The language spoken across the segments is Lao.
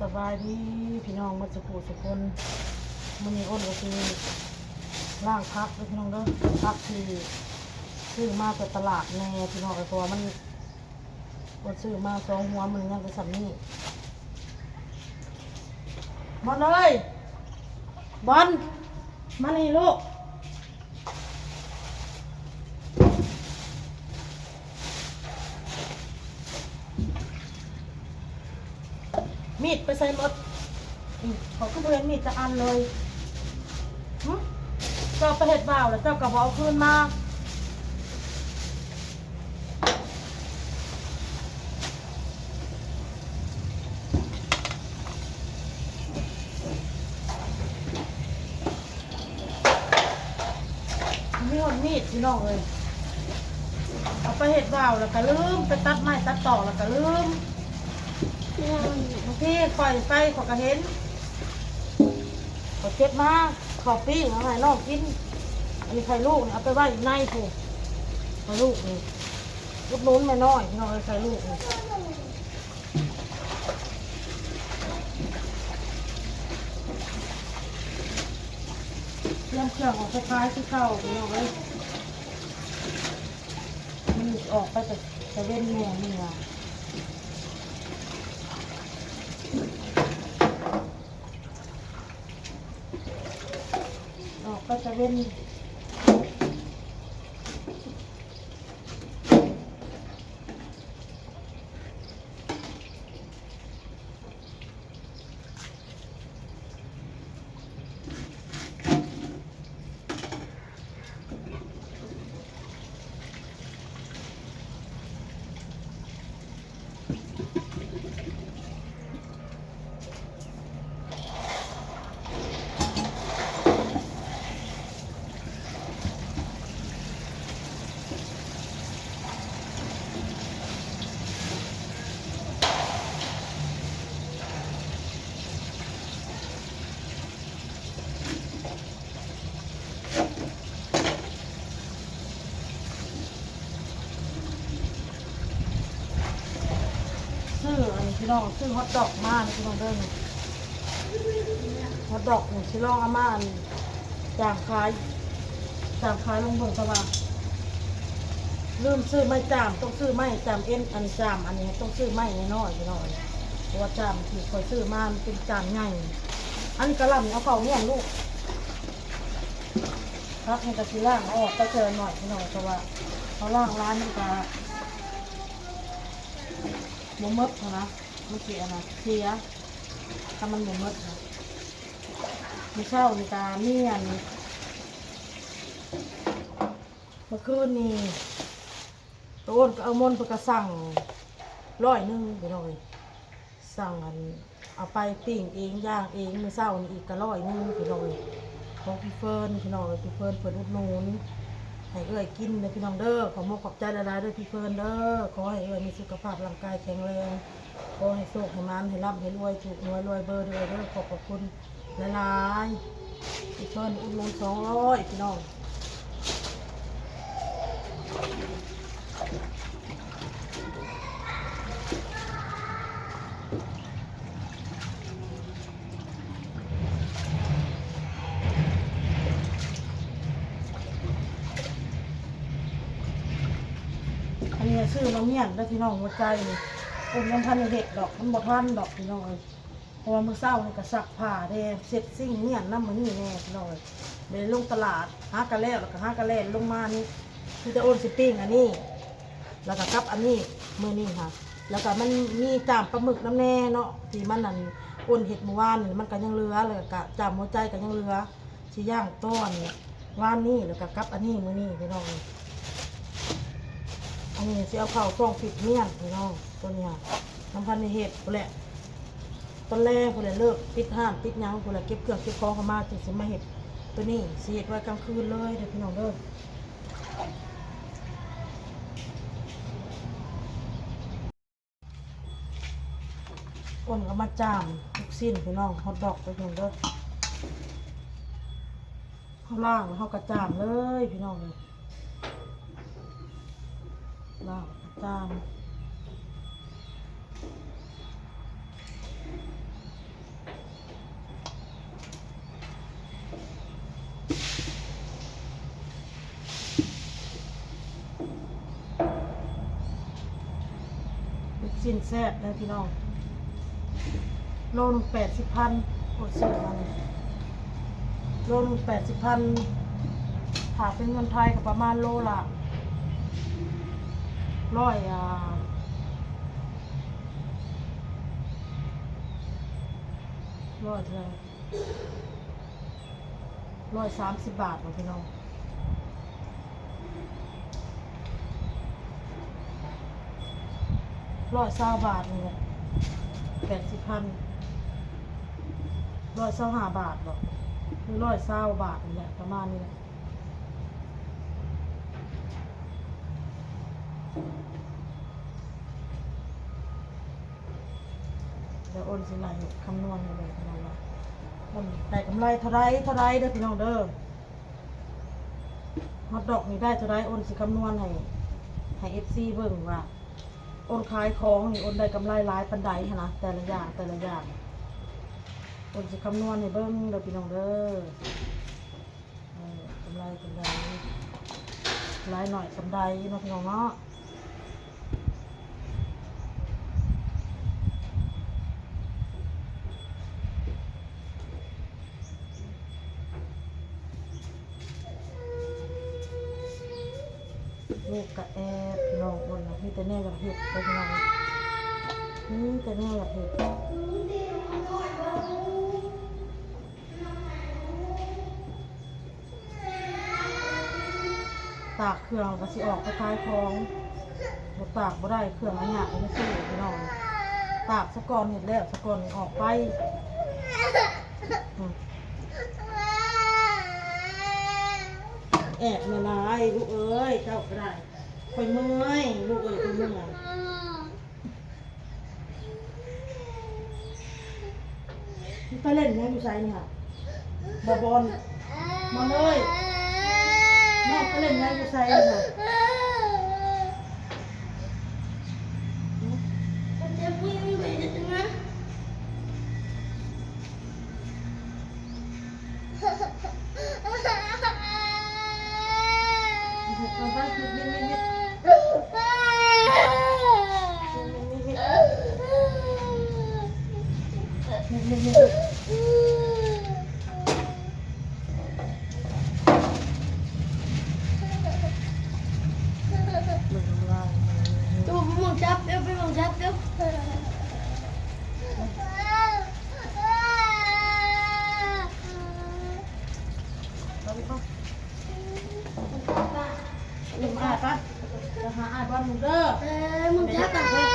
ສະບາຍດີພີ່ນ້ອງໝົດສຸຜູ້ສຸຄົນ. ມື້ນີ້ອ້ນກໍຊິລ້າງຜັກເດີພີ່ນ້ອງເດີ, ຜັກທີ່ຊື້ມາແຕ່ຕະຫຼາດແນ່ພີ່ນ້ອງເອີຍ, ເພາະວ່າມັນ ອ້ນຊື້ມາສອງຫົວ ມື້ນີ້ຍັງແຕ່ສ່ຳນີ້. ບອນເອີຍ ບອນ ມານີ້ລູກ. ມີດໄປໃສໝົດ? ຂ້ອຍຄືບໍ່ເຫັນມີດຈັກອັນເລີຍ. ຫຶ? ເຈົ້າໄປເຮັດວາວແລ້ວເຈົ້າກໍບໍ່ເອົາຄືນມາ. ມີຮອດມີດພີ່ນ້ອງເອີຍ, ເອົາໄປເຮັດວາວແລ້ວກະລືມ, ໄປຕັດໄມ້ຕັດຕອກແລ້ວກະລືມ. ບາງທີຂ້ອຍໄປຂ້ອຍກະເຫັນ, ຂ້ອຍເກັບມາ ເຂົ້າປີ້ງເອົາໃຫ້ນ້ອງກິນ. ອັນນີ້ໄຂ່ລູກນີ້ເອົາໄປໄວ້ໃນພຸ້ນ, ໄຂ່ລູກນີ້ ອຸດໜູນແມ່ນ້ອຍພີ່ນ້ອງເອີຍ, ໄຂ່ລູກນີ້. ຕຽມເຄື່ອງອອກໄປຂາຍຄືເກົ່າພີ່ນ້ອງເອີຍ. ມັນອອກໄປແຕ່ ແຕ່ເວັນແນ່ນີ້ວ່າ ອອກໄປແຕ່ເວັນ. ຊື້ອັນນີ້ພີ່ນ້ອງ, ຊື້ຮອດດອກມາເດີພີ່ນ້ອງເດີ. ຮອດດອກນີ້ຊິລອງເອົາມາອັນ ຈາມຂາຍ ຈາມຂາຍລອງເບິ່ງ ແຕ່ວ່າລືມຊື້ໄມ້ຈາມ, ຕ້ອງຊື້ໄມ້ຈາມເອັນ ອັນຈາມອັນນີ້ຕ້ອງຊື້ໄມ້ນ້ອຍໆ ພີ່ນ້ອງ, ເພາະວ່າຈາມທີ່ຂ້ອຍຊື້ມາມັນເປັນຈາມໃຫຍ່. ອັນນີ້ກະຫຼ່ຳເອົາເຂົ້າມ້ຽນລູກ. ຜັກນີ້ກະຊິລ້າງເອົາອອກໄປເທື່ອໜ້ອຍພີ່ນ້ອງ, ເພາະວ່າເຮົາລ້າງຫຼາຍມັນກະບໍ່ໝົດຫັ້ນນະ, ມັນຊິອັນນະ ເສຍ ຖ້າມັນບໍ່ໝົດນະ. ມື້ເຊົ້ານີ້ກະມີອັນ ເມື່ອຄືນນີ້ ໂຕອ້ນກັບເອື້ອຍມົນເພິ່ນກະສັ່ງຮ້ອຍໜຶ່ງພີ່ນ້ອງເອີຍ, ສັ່ງອັນ ເອົາໄປປີ້ງເອງ ຍ່າງເອງ. ມື້ເຊົ້ານີ້ອີກກະຮ້ອຍໜຶ່ງພີ່ນ້ອງເອີຍ, ຂອງພີ່ເຟີນພີ່ນ້ອງເອີຍ. ພີ່ເຟີນເພິ່ນອຸດໜູນໃຫ້ເອື້ອຍກິນເດີພີ່ນ້ອງເດີ. ຂໍຂອບມຸກຂອບໃຈຫຼາຍໆເດີພີ່ເຟີນເດີ, ຂໍໃຫ້ເອື້ອຍມີສຸຂະພາບຮ່າງກາຍແຂງແຮງ, ຂໍໃຫ້ໂຊກໃຫ້ໝານ ໃຫ້ລ່ຳໃຫ້ລວຍ ຖືກຫວຍລວຍເບີເດີເອື້ອຍເດີ. ຂອບພະຄຸນ ຫຼາຍໆ ອີກເພິ່ນອຸດໜູນສອງຮ້ອຍພີ່ນ້ອງ. ອັນນີ້ຊື້ມາມ້ຽນເດີພີ່ນ້ອງ, ຫົວໃຈນີ້ ເພິ່ນຍັງບໍ່ທັນໄດ້ເຮັດດອກ, ມັນບໍ່ທັນດອກພີ່ນ້ອງເອີຍ. ເພາະວ່າມື້ເຊົ້ານີ້ກະຊັກຜ້າແດ່ ເຊັດຊິງມ້ຽນນຳມື້ນີ້ແດ່ພີ່ນ້ອງເອີຍ. ໄດ້ລົງຕະຫຼາດ ຫາກະແລ້ວ ແລ້ວກະຫາກະແລ່ນລົງມານີ້ ມີແຕ່ໂອນຊິປີ້ງອັນນີ້ ແລ້ວກະກັບອັນນີ້ມື້ນີ້ຫາ. ແລ້ວກະມັນມີຈ້າມປາໝຶກນຳແດ່ເນາະ ທີ່ມັນອັນ ໂອນເຮັດມື້ວານນີ້ ມັນກະຍັງເຫຼືອ, ແລ້ວກະຈ້າມຫົວໃຈກະຍັງເຫຼືອ. ຊິຍ່າງຕອນວານນີ້ ແລ້ວກະກັບອັນນີ້ມື້ນີ້ພີ່ນ້ອງ. ອັນນີ້ຊິເອົາເຂົ້າຊ່ອງປິດມ້ຽນພີ່ນ້ອງ, ໂຕນີ້ຫາ ຍັງບໍ່ທັນໄດ້ເຮັດພຸ້ນແຫຼະ. ຕອນແລງພຸ້ນແຫຼະ ເລີກປິດຮ້ານປິດຫຍັງພຸ້ນແຫຼະ ເກັບເຄື່ອງເກັບຂອງເຂົ້າມາ ຈຶ່ງຊິມາເຮັດໂຕນີ້. ຊິເຮັດໄວ້ກາງຄືນເລີຍເດີພີ່ນ້ອງເດີ. ໂອນເອົາມາຈ້າມລູກຊີ້ນພີ່ນ້ອງ, ຮອດດອກໄປພຸ້ນເດີ. ເຮົາລ້າງແລ້ວເຮົາກະຈ້າມເລີຍພີ່ນ້ອງເອີຍ, ລ້າງກະຈ້າມ. ลูกชิ้นแซ่บเด้อพี่น้อง โลหนึ่งแปดสิบพัน โอ้ ซื้อมานี่ โลหนึ่งแปดสิบพัน ถ้าเป็นเงินไทยก็ประมาณโลละร้อย อ่า ร้อยเท่าไหร่ ร้อยสามสิบบาทบ่พี่น้อง ร้อยซาวบาทนี่แหละ แปดสิบพัน ร้อยซาวห้าบาทบ่ หรือร้อยซาวบาทนี่แหละ ประมาณนี้แหละ เดี๋ยวอ้นสิไล่คำนวณให้เบิ่งพี่น้องว่า มันได้กำไรเท่าใด เท่าใดเด้อพี่น้องเด้อ ฮอตดอกนี่ได้เท่าใด อ้นสิคำนวณให้ ให้เอฟซีเบิ่งว่า อ้นขายของนี่อ้นได้กำไรหลายปานใดหั้นนะ แต่ละอย่าง แต่ละอย่าง อ้นสิคำนวณให้เบิ่งเด้อพี่น้องเด้อ เออ กำไรปานใด หลายน้อยปานใดเนาะพี่น้องเนาะ ลูกกะแอบ พี่น้องอ้นนะ มีแต่แนวอยากเฮ็ดเด้อพี่น้อง มีแต่แนวอยากเฮ็ด ตากเครื่องก็สิออกไปขายของ บ่ตากบ่ได้ เครื่องอันเนี้ยมันซื้อพี่น้อง ตากซะก่อน เฮ็ดแล้วซะก่อน ออกไป อืม แอบมาหลาย ลูกเอ้ย เจ้าก็ได้ ข้อยเมื่อย ลูกเอ้ย ข้อยเมื่อย ไปเล่นหยังอยู่ไสนี่หะ บ่บอล มาเลย น้องไปเล่นหยังอยู่ไสนี่หะ ไปมองจับเร็ว ไปมองจับเร็ว ไป ไป ไป ไปหาอ้ายบอลมึงเด้อ เออ มึงจับอ่ะ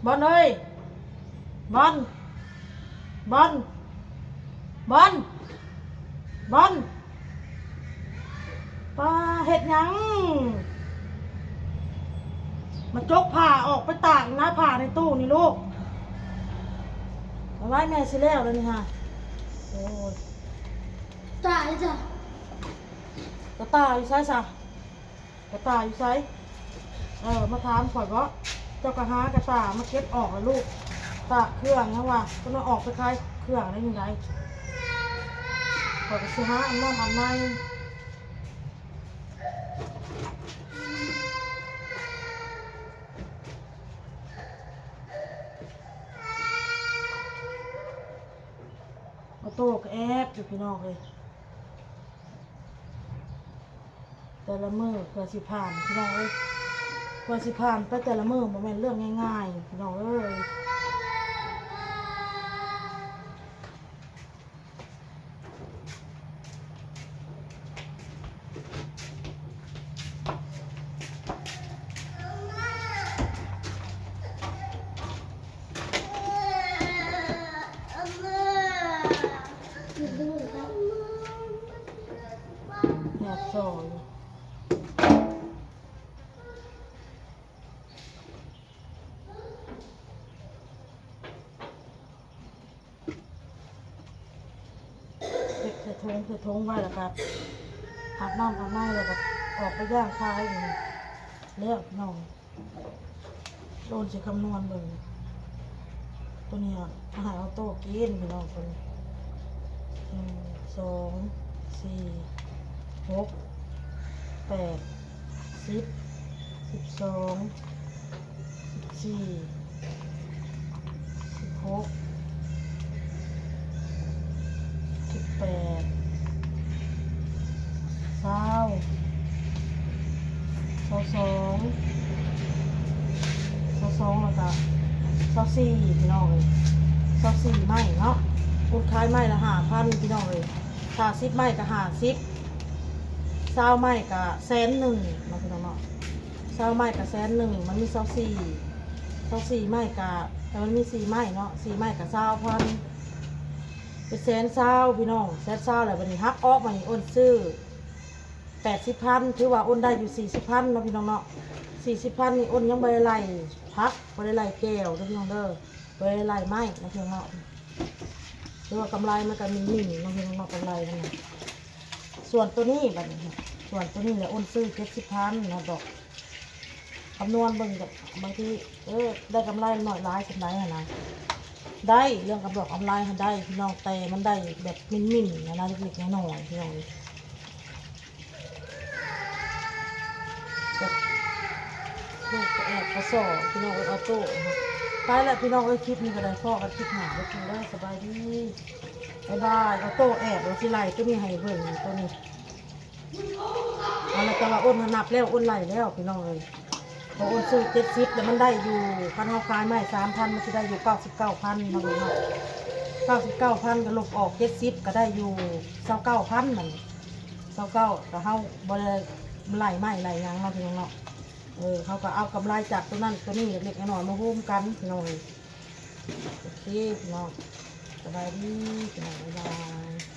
บอลเอ้ย บอล บอล บอล บอล ป้าเฮ็ดหยัง มาจกผ้าออกไปตากนะ ผ้าในตู้นี่ลูก เอาไว้แม่สิแล้วแล้วนี่ฮะ โอ้ย ตายจ้ะ กระต่ายอยู่ไสซะ กระต่ายอยู่ไส เออ มาถามข่อยบ่ เจ้ากะหากระต่ายมาเก็บออกล่ะลูก ตากเครื่องหยังวะ เพิ่นว่าออกไปขายเครื่องได้จั่งใด ข่อยกะสิหาอาบน้ำอาบใน ออโต้กะแอบอยู่พี่น้องเอ้ย ແຕ່ລະມື້ເພື່ອຊິຜ່ານ ພີ່ນ້ອງເອີຍ, ເພື່ອຊິຜ່ານໄປແຕ່ລະມື້ບໍ່ແມ່ນເລື່ອງງ່າຍໆ ພີ່ນ້ອງເອີຍ. ແນບສໍ່ຢູ່. ເຮັດໃສ່ຖົງ ໃສ່ຖົງໄວ້ ແລ້ວກໍອາບນ້ຳອາບໃນ ແລ້ວກໍອອກໄປຍ່າງຂາຍນີ້ແລ້ວ ພີ່ນ້ອງ. ໂດນຊິຄຳນວນເບິ່ງ ໂຕນີ້ອະ ມາໃຫ້ອອໂຕ້ກິນ ພີ່ນ້ອງ. ໂຕນີ້ ໜຶ່ງ ສອງ ສີ່ ຫົກ ແປດ ສິບ ສິບສອງ ສິບສີ່ ສິບຫົກ ສິບແປດ ຊາວ ຊາວສອງ ຊາວສອງ ແລ້ວກະຊາວສີ່ ພີ່ນ້ອງເອີຍ. ຊາວສີ່ໄມ້ເນາະ ອຸດຂາຍໄມ້ລະຫ້າພັນ ພີ່ນ້ອງເອີຍ. ຖ້າສິບໄມ້ກະຫ້າສິບ ຊາວໄມ້ກະແສນໜຶ່ງເນາະ ພີ່ນ້ອງເນາະ. ຊາວໄມ້ກະແສນໜຶ່ງ ມັນມີຊາວສີ່ ຊາວສີ່ໄມ້ກະ ແຕ່ມັນມີສີ່ໄມ້ເນາະ ສີ່ໄມ້ກະຊາວພັນ ເປັນແສນຊາວ ພີ່ນ້ອງ ແສນຊາວ. ແລ້ວບັດນີ້ຫັກອອກມານີ້ ອ້ນຊື້ແປດສິບພັນ ຖືວ່າອ້ນໄດ້ຢູ່ສີ່ສິບພັນເນາະ ພີ່ນ້ອງເນາະ. ສີ່ສິບພັນນີ້ອ້ນຍັງບໍ່ໄດ້ໄລ່ຜັກ ບໍ່ໄດ້ໄລ່ແກ້ວເດີ ພີ່ນ້ອງເດີ ບໍ່ໄດ້ໄລ່ໄມ້ເນາະ ພີ່ນ້ອງເນາະ. ຖືວ່າກຳໄລມັນກະໜິ່ງໆເນາະ ພີ່ນ້ອງເນາະ ກຳໄລມັນນະ. ສ່ວນໂຕນີ້ບັດນີ້ ສ່ວນໂຕນີ້ລະອ້ນຊື້ເຈັດສິບພັນເນາະ ດອກ. ຄຳນວນເບິ່ງ ບາງທີ ເອີ ໄດ້ກຳໄລໜ້ອຍຫຼາຍສ່ຳໃດຫັ້ນນະ ໄດ້ ເລື່ອງກຳດອກກຳໄລຫັ້ນໄດ້ ພີ່ນ້ອງ ແຕ່ມັນໄດ້ແບບໝິ່ນໆຫັ້ນນະ ເລັກໆນ້ອຍໆ ພີ່ນ້ອງເອີຍ. ແບບລູກກະແອບກະສໍ່ ພີ່ນ້ອງເອີຍ ອອໂຕ້. ໄປລະ ພີ່ນ້ອງເອີຍ ຄລິບນີ້ກະໄດ້ ພໍ້ກັນຄລິບໜ້າເດີ ພີ່ນ້ອງເດີ ສະບາຍດີ ບາຍບາຍ. ອອໂຕ້ແອບ ລະຊິໄລ່ໂຕນີ້ໃຫ້ເບິ່ງ ໂຕນີ້ ອັນນັ້ນ ແຕ່ວ່າອ້ນຫັ້ນນັບແລ້ວ ອ້ນໄລ່ແລ້ວ ພີ່ນ້ອງເອີຍ. ເພາະອ້ນຊື້ເຈັດສິບ ແລ້ວມັນໄດ້ຢູ່ ຄັນເຮົາຂາຍໄມ້ສາມພັນ ມັນຊິໄດ້ຢູ່ເກົ້າສິບເກົ້າພັນເນາະ ພີ່ນ້ອງ. ເກົ້າສິບເກົ້າພັນ ກະລົບອອກເຈັດສິບ ກະໄດ້ຢູ່ຊາວເກົ້າພັນ ມັນ ຊາວເກົ້າ ກະເຮົາບໍ່ໄດ້ໄລ່ໄມ້ໄລ່ຫຍັງເນາະ ພີ່ນ້ອງເນາະ. ເອີ ເຮົາກະເອົາກຳໄລຈາກໂຕນັ້ນໂຕນີ້ເລັກໆນ້ອຍໆມາໂຮມກັນ ພີ່ນ້ອງເອີຍ. ໂອເຄ ພີ່ນ້ອງ ສະບາຍດີ ພີ່ນ້ອງ ບາຍບາຍ.